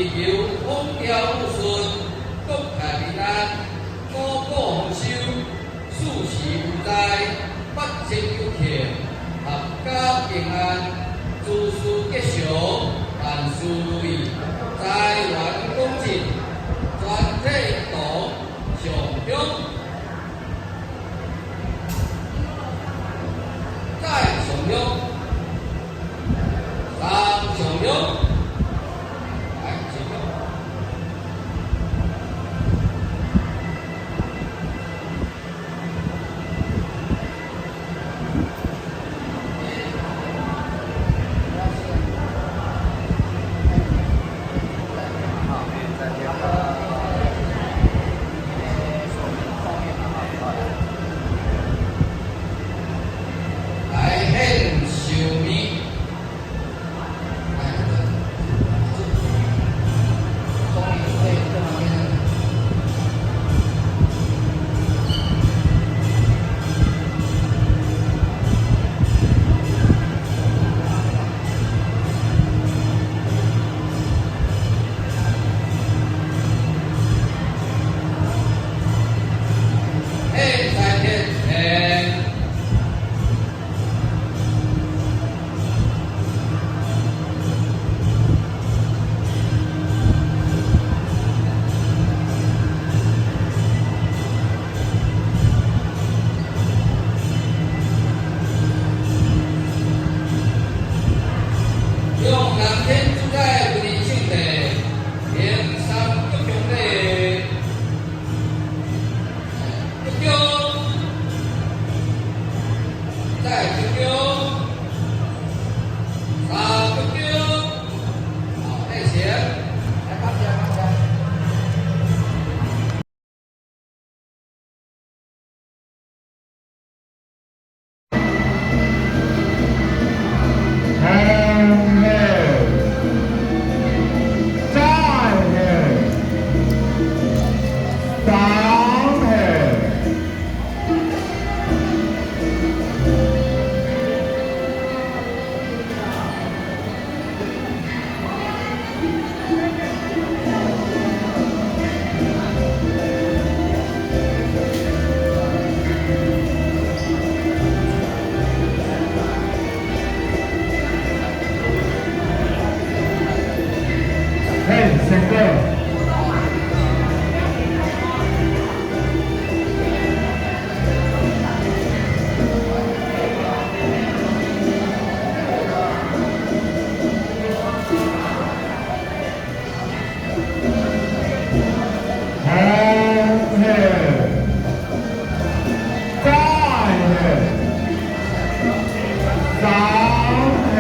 祈求風調雨順，國泰民安，五穀豐收，四時無災，八節有慶，闔家平安，諸事吉祥，萬事如意，財源廣進，全體同上香，再上香，三上香，來上香。來獻壽米，來，這旁邊。獻財天，獻。用南天主宰為你聖地，行三鞠躬禮，鞠躬，再鞠躬，三鞠躬，好，內行，來放下，放下。向下，再下，三下。獻聖果。向下，再下，三下。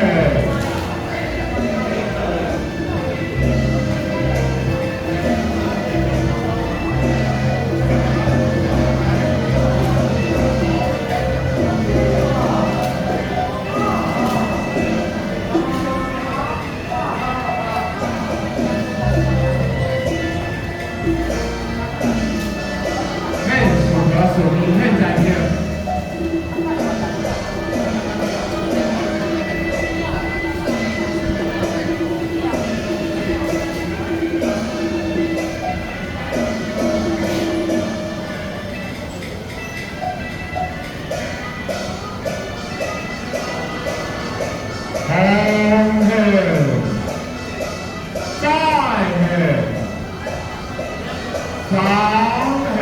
獻壽桃壽米，獻財票。向下，再下，三下。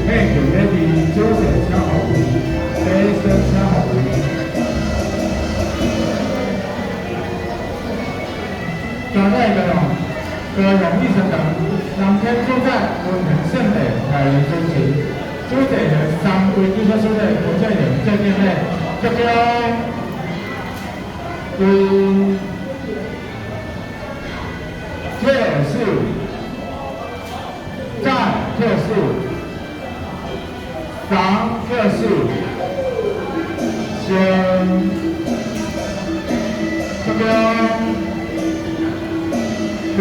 獻球禮伫酒席請予位，茶席請予位。全體高雄，高雄藝術堂南天主宰溫泉聖地來主持，主持人三位技術師的郭建仁、鄭建內，鞠躬，跪，退四，站。扣四，三扣四，先，這邊，對，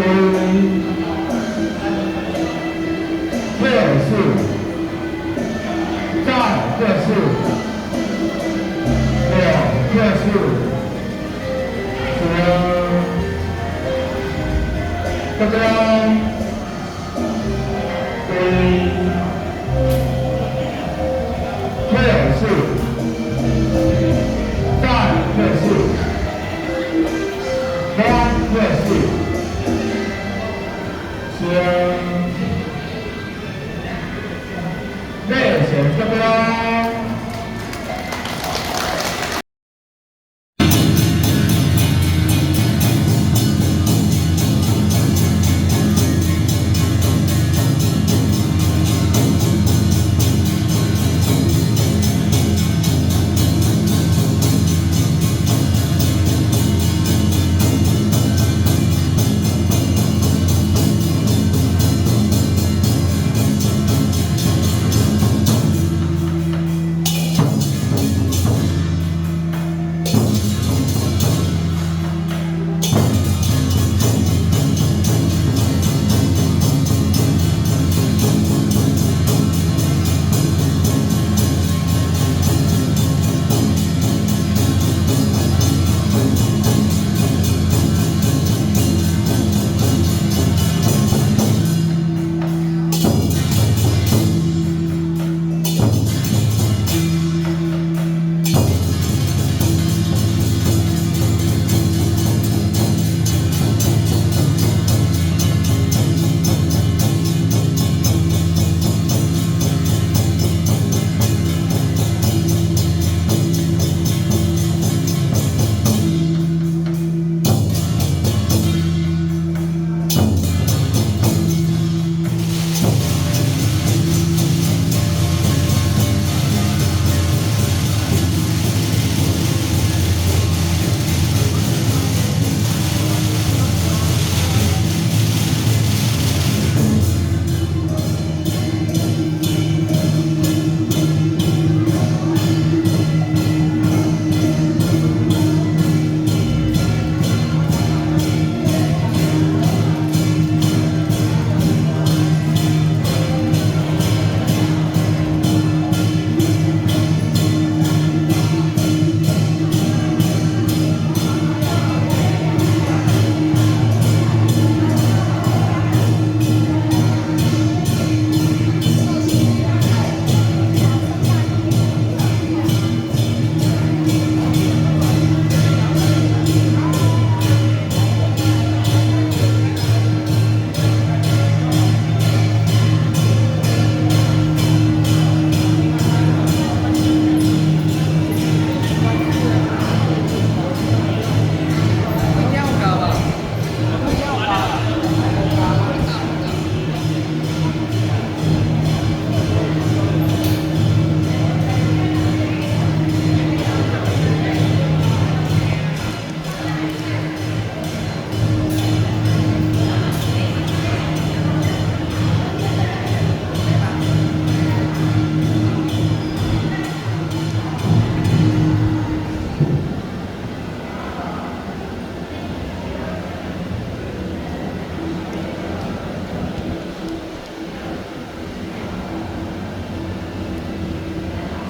扣四，再扣四，兩扣四，三，這邊，對，扣四，再扣四，三扣四，先，內線這邊。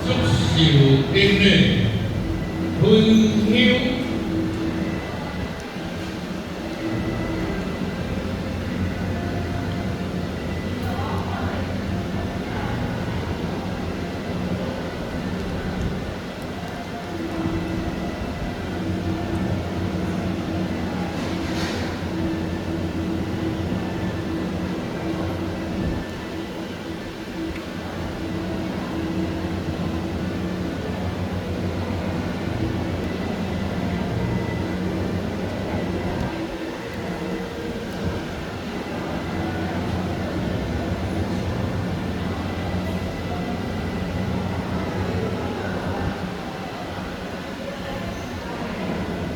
祝壽典禮，焚香。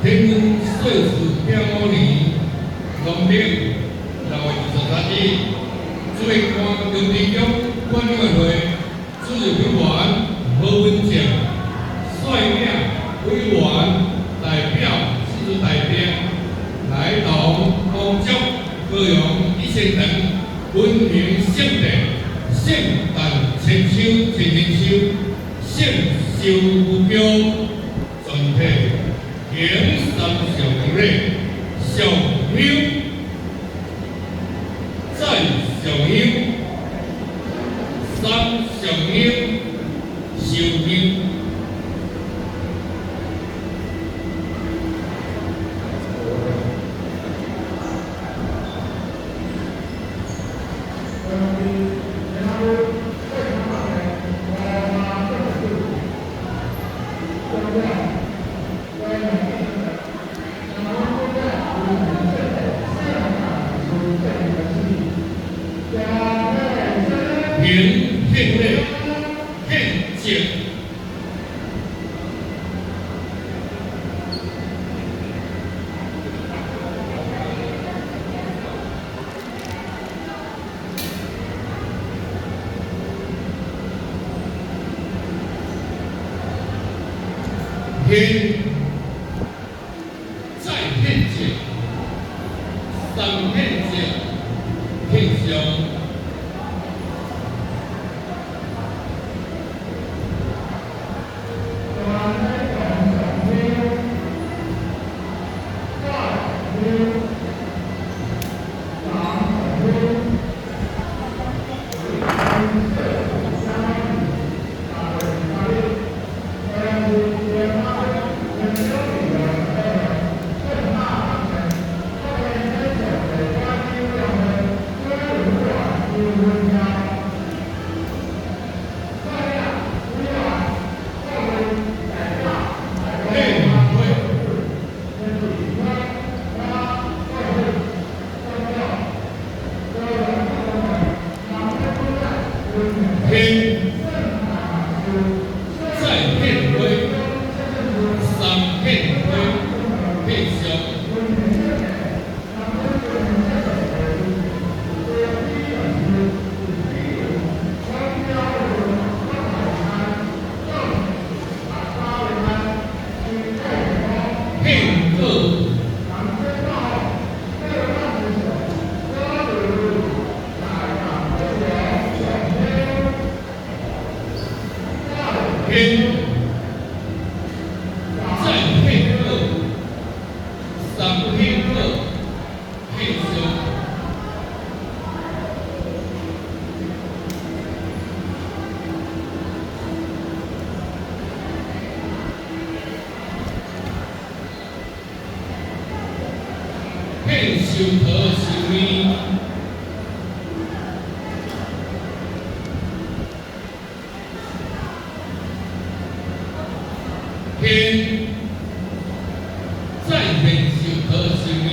天岁时丙午年，农历6月23日，主会官杨志忠管理员会主任委员何文正率领委员代表四支代表来同恭祝高雄一仙堂文明圣地圣诞千秋千千秋圣寿无疆全体行三上礼，上香，再上香，三上香，收香。行献礼，献祭。献再献祭，三献祭，献上。献花。献再献花，三献花，献上。献果。献再献果，三献果，献上。献寿桃寿面。献再献寿桃寿面，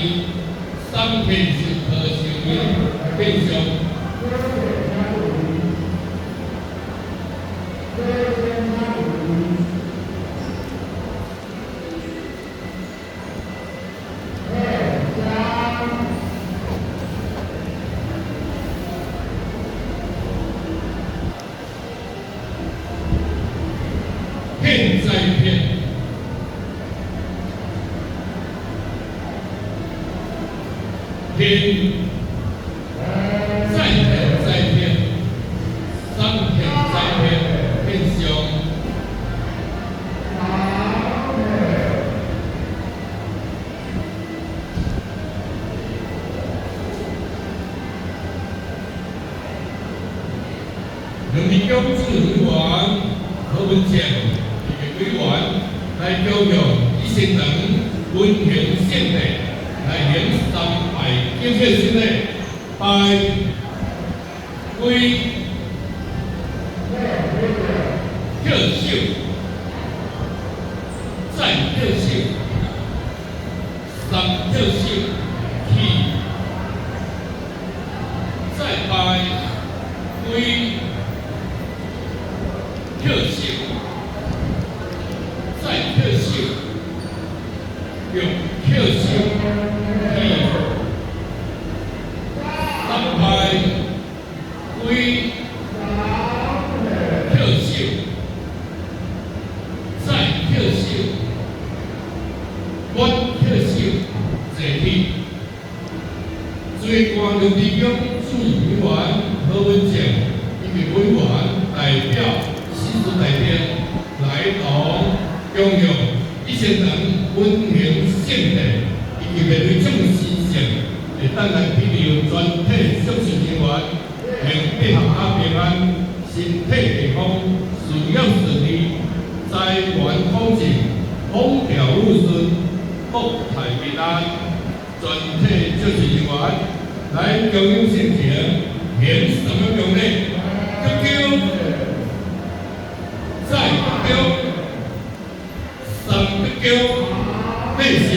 三献寿桃寿面，献上。献斋片。献再献斋片，三献斋片，献上。杨志忠主任委员何文正伊个委员来高雄一仙堂文贤圣地来行三拜敬献礼，拜跪叩首，再叩首，三叩首，起，再拜跪叩首，再叩首，六叩首，起，三拜官刘志忠主任委员何文正以及委员代表四支代表来同恭贺一仙堂温行圣地以及庙会众神圣，会当来庇佑全體祝壽人員，能得合家平安，身體健康，事業順利，財源廣進，風調雨順，國泰民安。全體祝壽人員來恭迎聖情，行三個恭禮，鞠躬，再鞠躬，三鞠躬，禮成。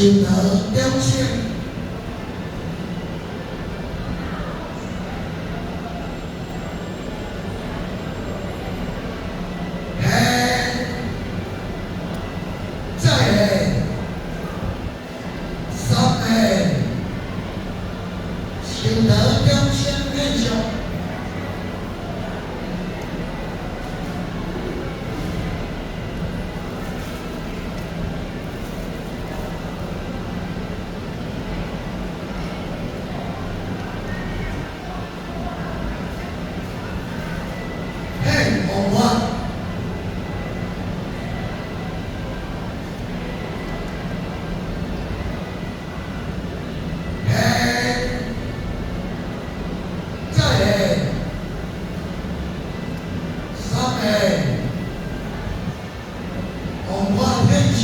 壽桃中生。現再現三現壽桃中生獻上。獻王法。現再現三現王法獻上。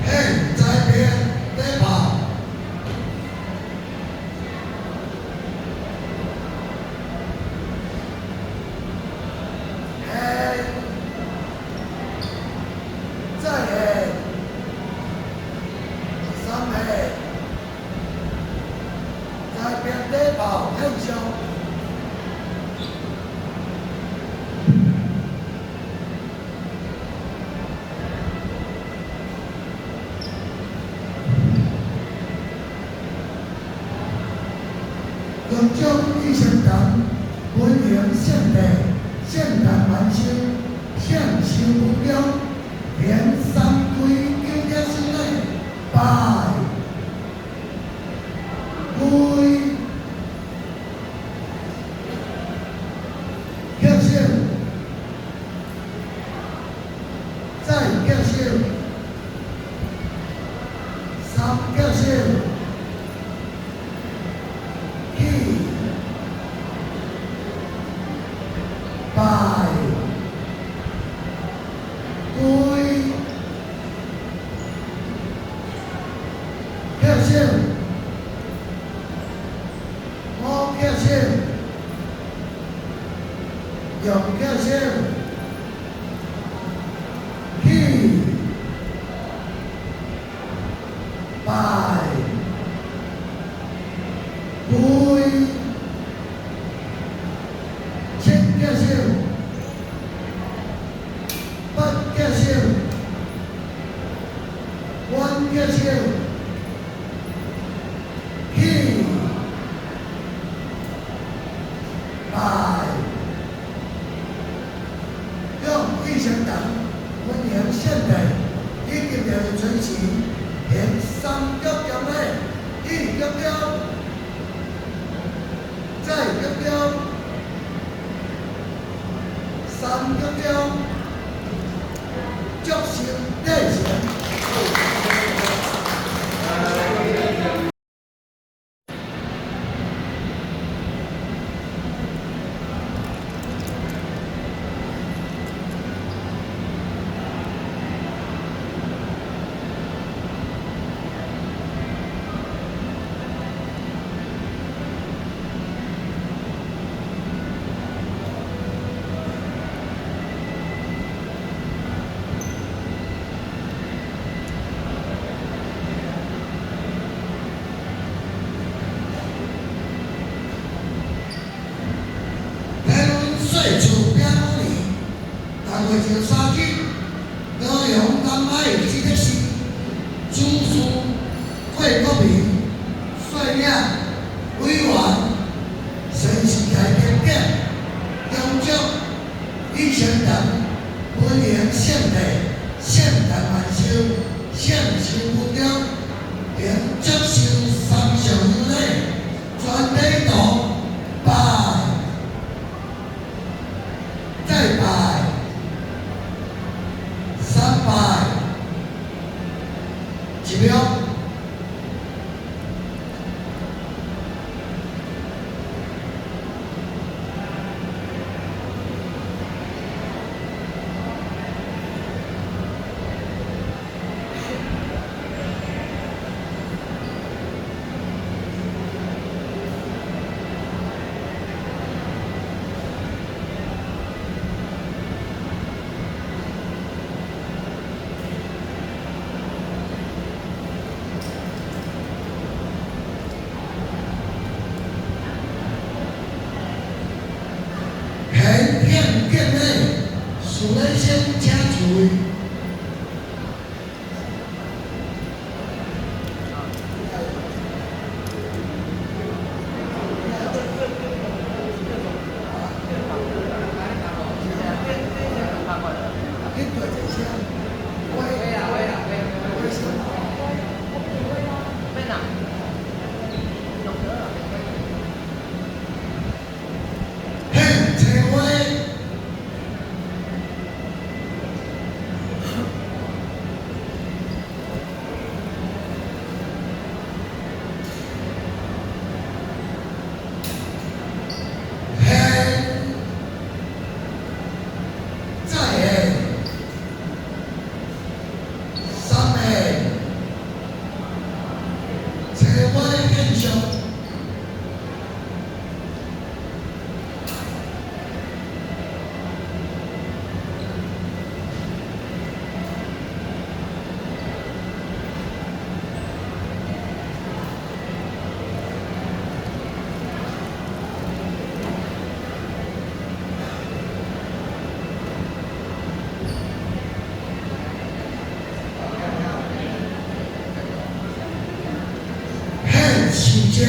獻財平禮炮。現再現三現財平禮炮獻上。恭祝义仙堂文明圣地，圣诞万寿，圣寿无疆，行三规九点四礼，拜跪稽首，再稽首，三稽首。起拜跪稽首，五稽首，六稽首，起拜跪七稽首，八稽首，九稽首，起拜。向义仙堂文明圣地以及着尊神行三鞠躬礼，一鞠躬，再鞠躬，三鞠躬，祝成禮成。台湾岁厝平五年，六月23日，高雄东海基德市主事郭国民率领委员、宣誓台监检，恭祝义仙堂文明圣地，圣诞万寿，圣寿无疆，并接受三上香礼，全体同拜。再拜，三拜，一秒。獻敬禮，事禮先請就位。獻青花。獻再獻三獻青花獻上。獻樹蕉。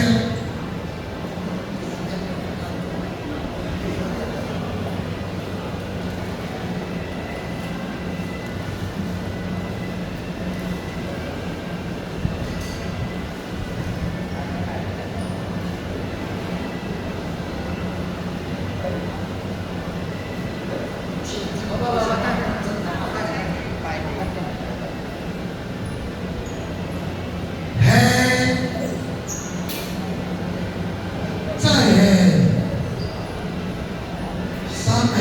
獻再獻三獻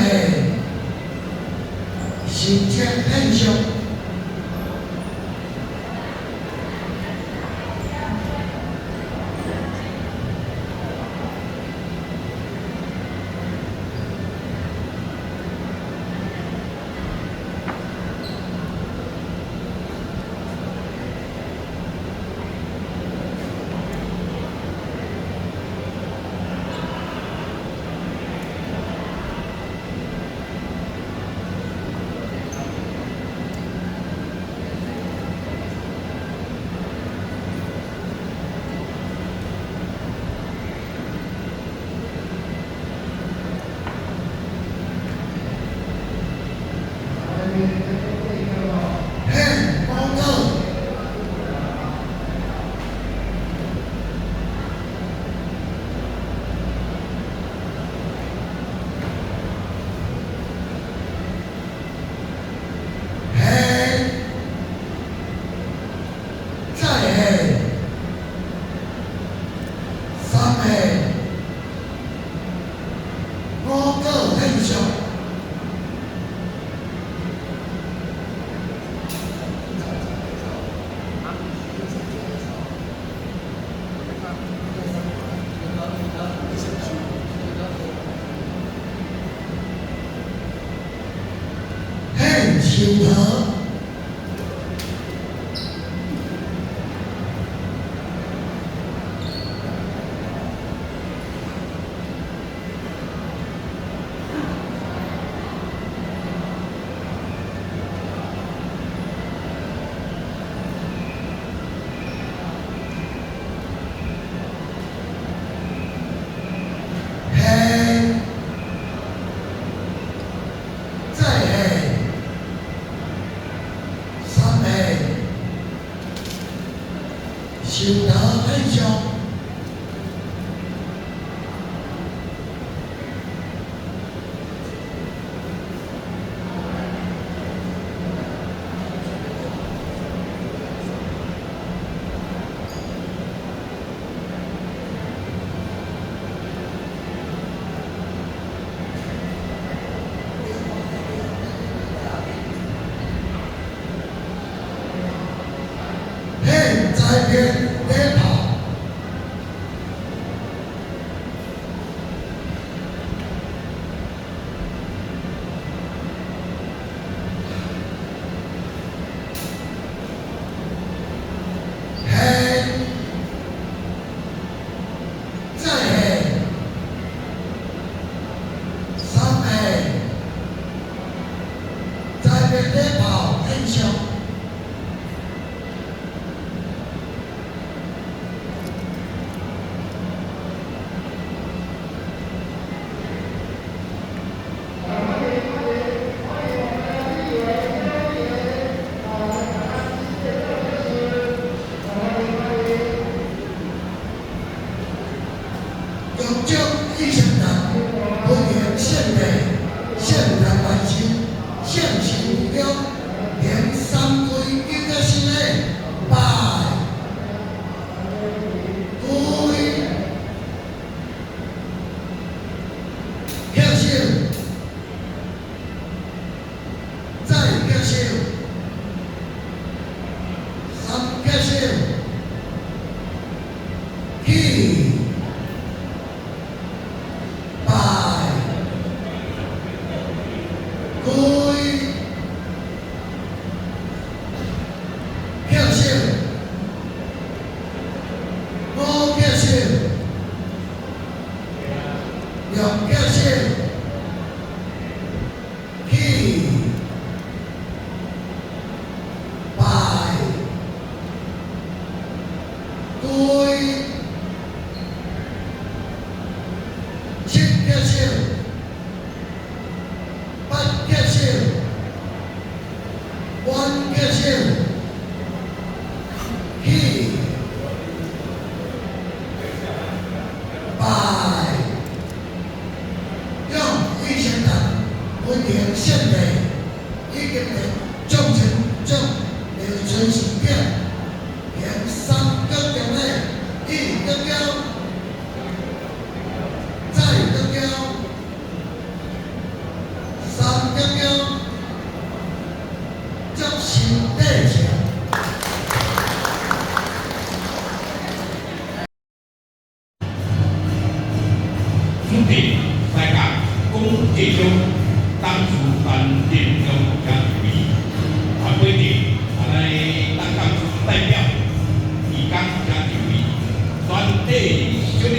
樹蕉獻上。獻五果。獻再獻三獻五果獻上。獻壽桃。獻再獻三獻壽桃獻上。獻財鞭禮炮。獻再獻三獻别礼炮献上。恭祝义成堂欢迎圣地、圣诞万寿、圣寿无疆，行三跪九叩首礼，拜，跪，叩首，再叩首，三叩首，起。拜，跪，叩首，五叩首，六叩首，起，拜，跪，七叩首，八叩首，九叩首，起，拜，用义成堂欢迎圣地以及众神众刘春神长，行三鞠躬礼，一鞠躬，再鞠躬，三鞠躬，祝寿礼成。主题世界讲济中，董事陈建中请就位，啊，规定啊来董监事代表义工请就位，全体起立，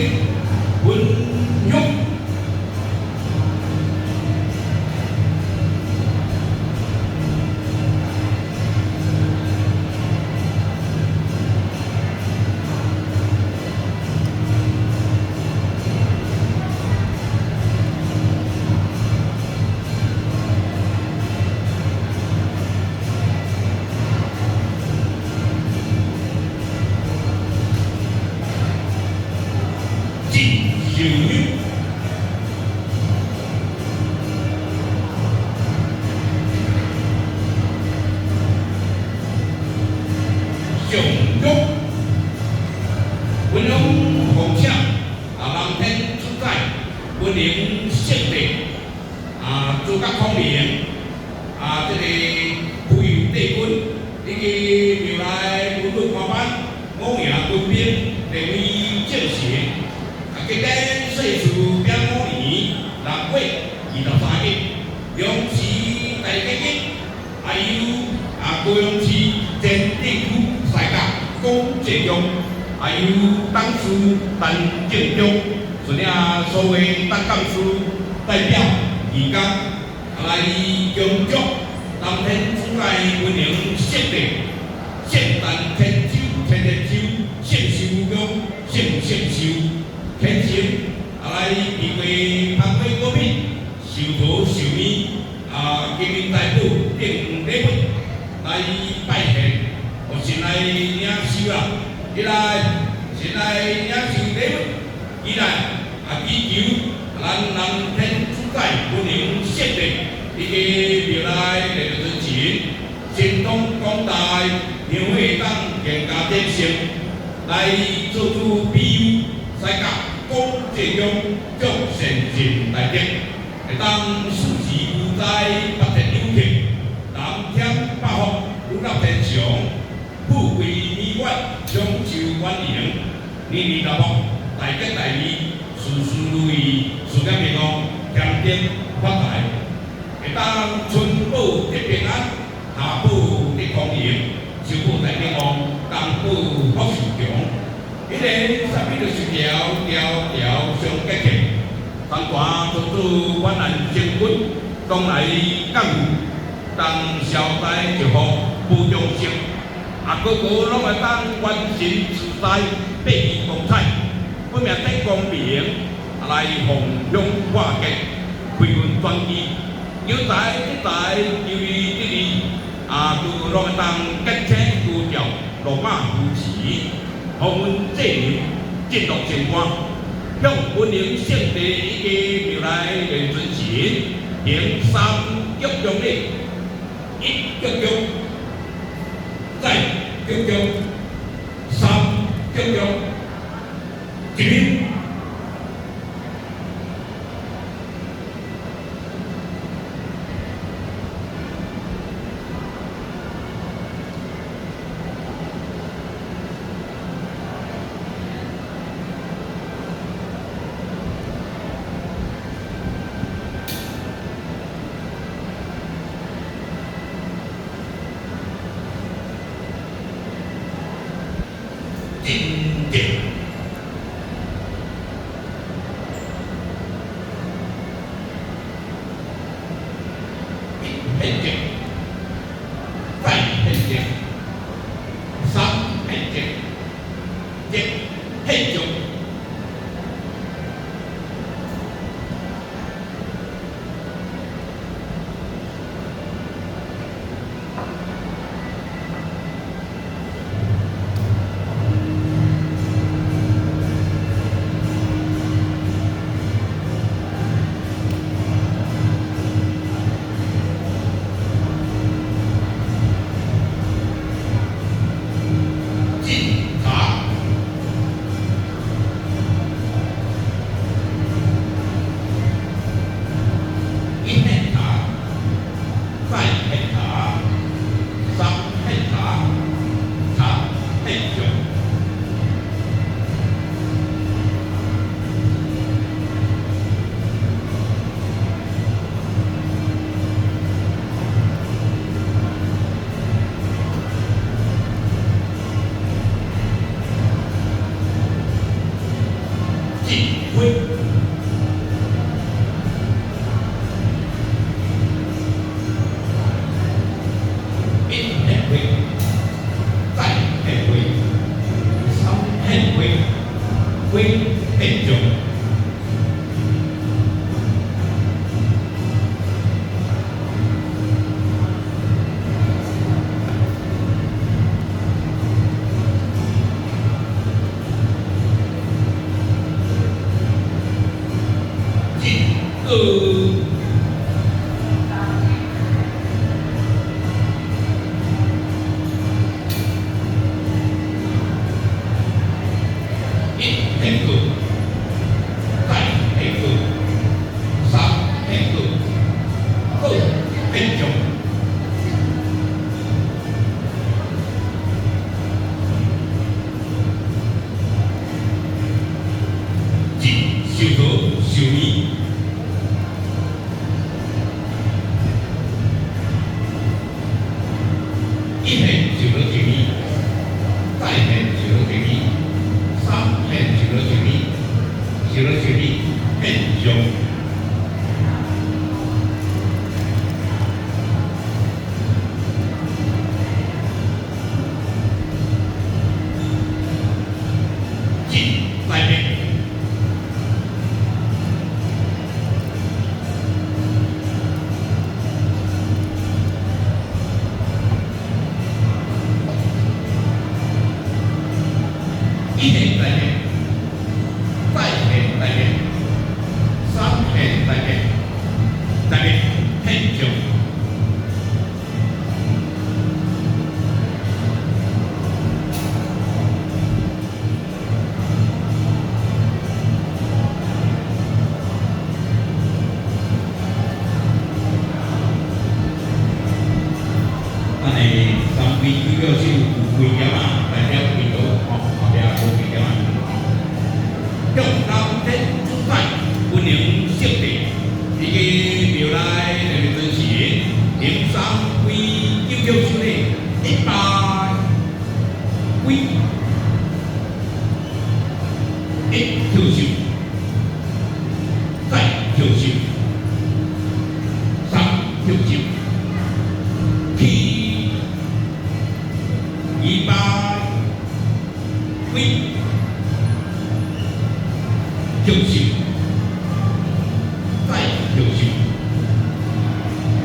分享。进受礼。上玉，温阳奉请啊，南天主宰，温宁圣地啊，诸葛孔明啊，这个浮游帝君以及庙内文武官班、五营军兵列位正神，啊，今天岁数丙午年6月23日，龙时大吉日，啊由啊高雄市前地区世界讲济用，啊由董事陈建中率领所有董监事代表义工来恭祝南天主宰温宁圣地、圣诞天周、天天周、圣寿宫、圣圣寿，虔诚啊来提供香火果品、寿桃、寿面啊，金银财宝等礼物来拜献，予神来领受啦。起来，神来领受礼物，起来啊，祈求咱南天主宰温宁圣地以及庙内的尊神，神通广大，香火当更加鼎盛，来做主庇佑世界广济宫祝善尽大德，会当四时无灾，八天有庆，南添百福，五纳天祥，富贵弥满，长寿远迎，年年来福，大吉大利，事事如意，事业平安，添丁发财，会当春保得平安，夏保得康宁，秋保大平安，冬保福寿长。彼个啥物就条条条相结合，当官做主万难将军，当来干部，来當消災祈福保眾生，啊，個個攏會當觀神自在，百利光彩，本命得光明，來弘揚化吉，開運轉機，求財得財，求利得利，啊，個個攏會當吉星高照，龍馬扶持，予阮這年進入成官，向雲林聖地以及廟內蓮尊神行三鞠躬禮，一鞠躬，再鞠躬，三鞠躬，一禮。真正。一獻敬，再獻敬，三獻敬，一獻上。敬茶，一獻茶，再獻茶，三獻茶，茶獻上。敬灰，一獻灰，再獻灰，三獻灰，灰獻上。敬果，一獻果，再獻果，三獻果，果獻上。敬寿桃寿米。一獻壽桃壽米，再獻壽桃壽米，三獻壽桃壽米，壽桃壽米獻上。敬来宾。一獻來賓，再獻來賓，三獻來賓，來賓獻上。咱的三位九九手有規點仔，代表祈禱吼，後壁無規點仔。向南天主宰，雲林聖地，以及廟內蓮尊神，行三跪九叩首禮，一拜，跪，一叩首，再叩首，三叩首，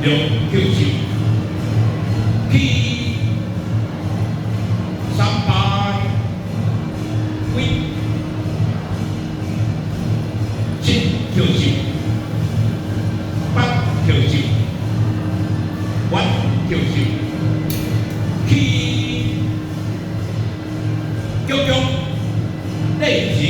六扣手，起三拜，跪，七叩首，八叩首，八叩首，起，鞠躬，禮節。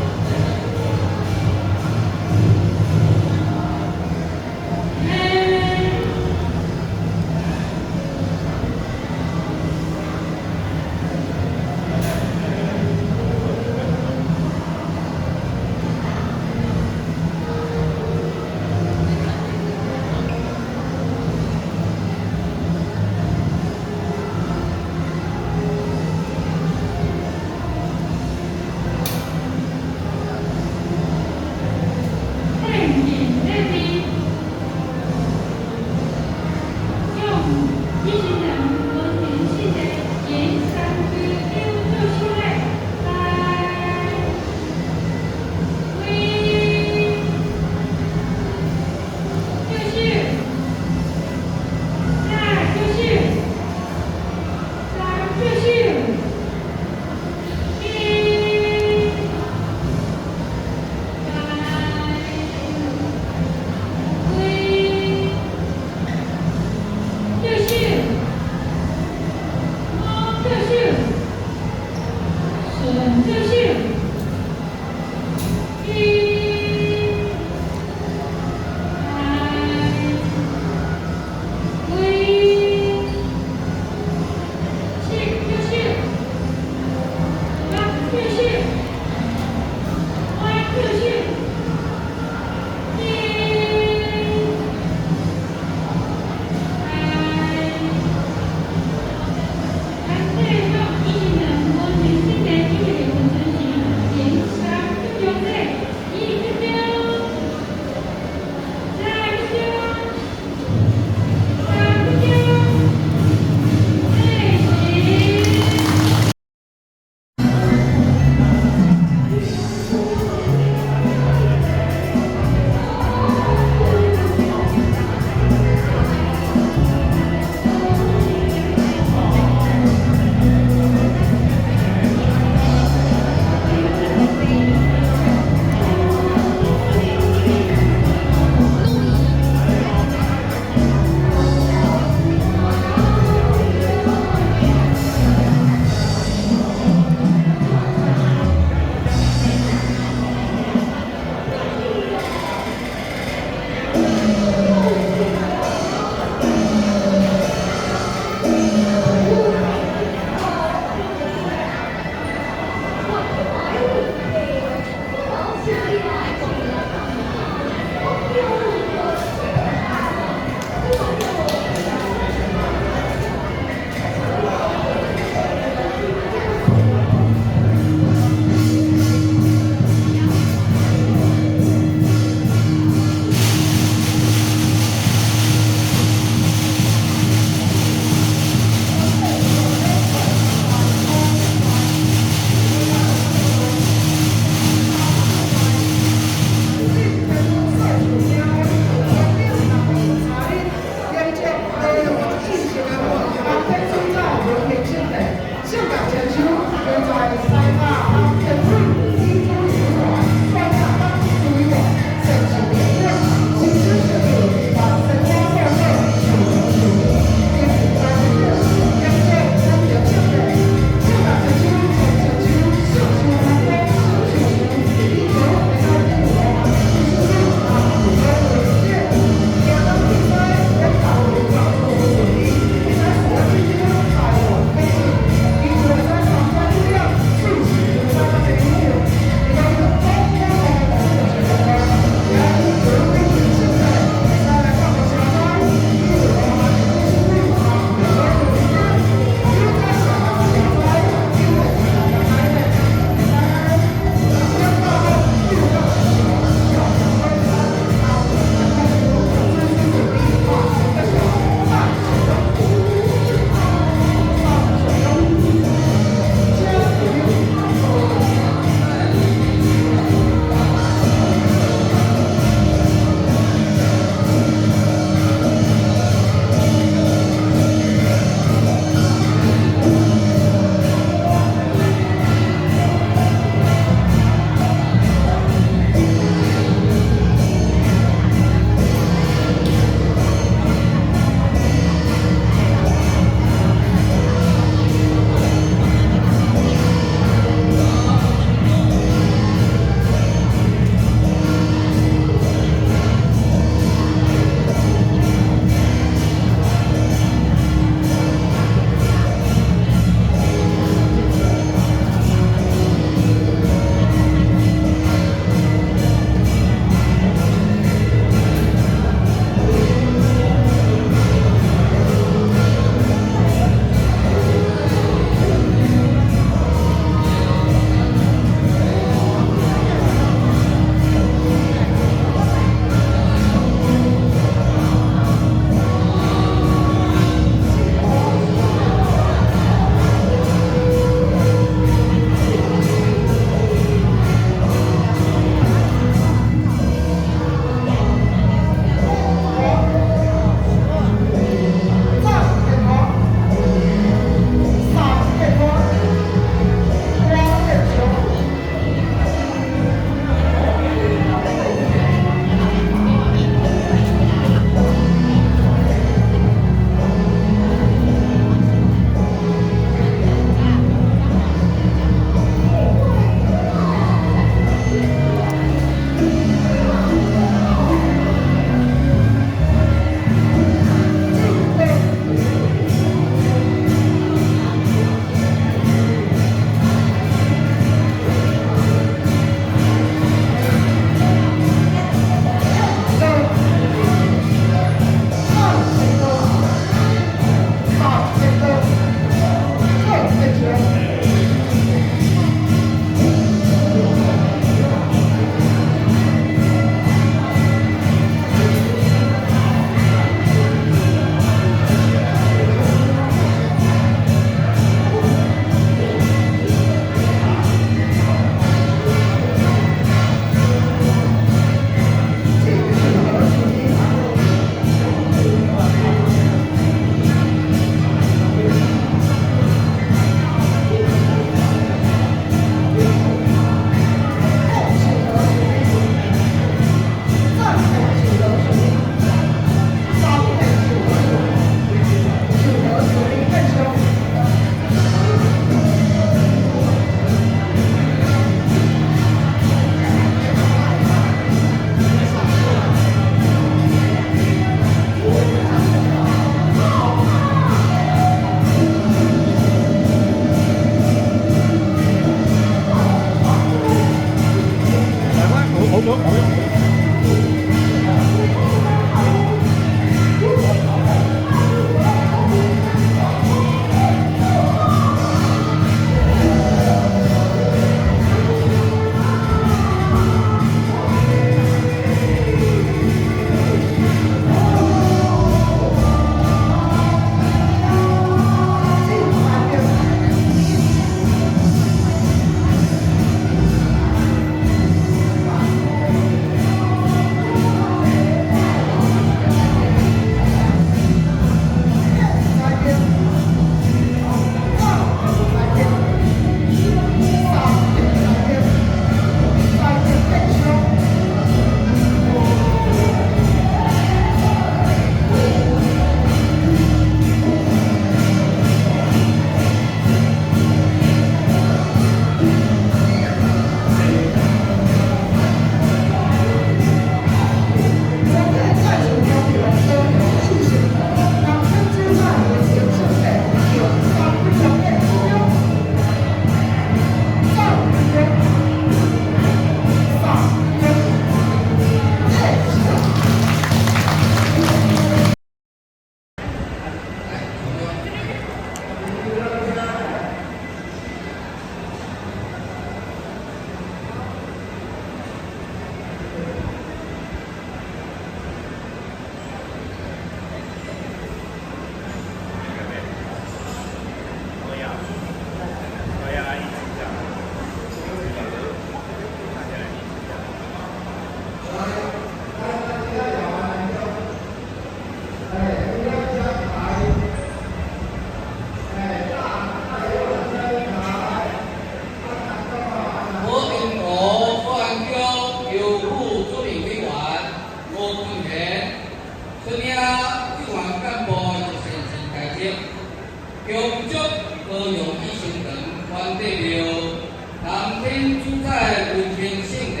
南天主宰云天圣地，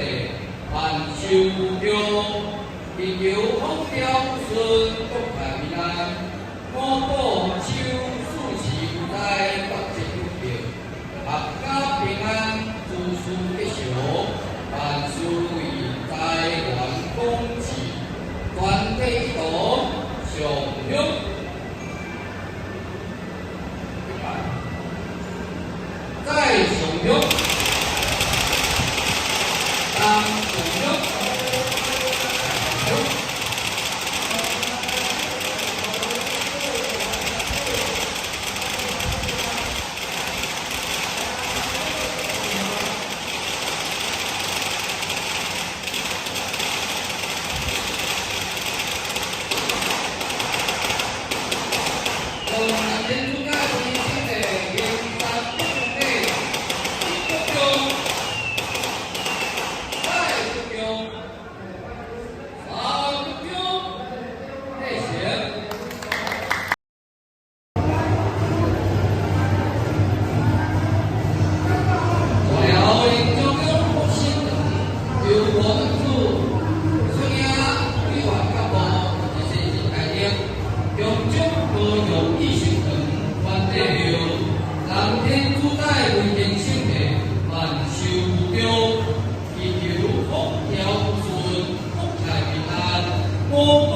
万寿无疆，祈求风调雨顺，国泰民安，五谷丰收，四时有灾，百节有庆，闔家平安，诸事吉祥，万事如意，财源广进，全體一同上香。一拜，再上香，三上香，上香。從南天主教為聖地，迎三炷禮，一炷香，再炷香，三炷香，禮成。大寮林中央復興堂由黃主出領委員幹部以及帶領，鄉長高雄義興堂團體廟，南天主宰為天聖地，萬壽無疆，祈求風調雨順，國泰民安，五穀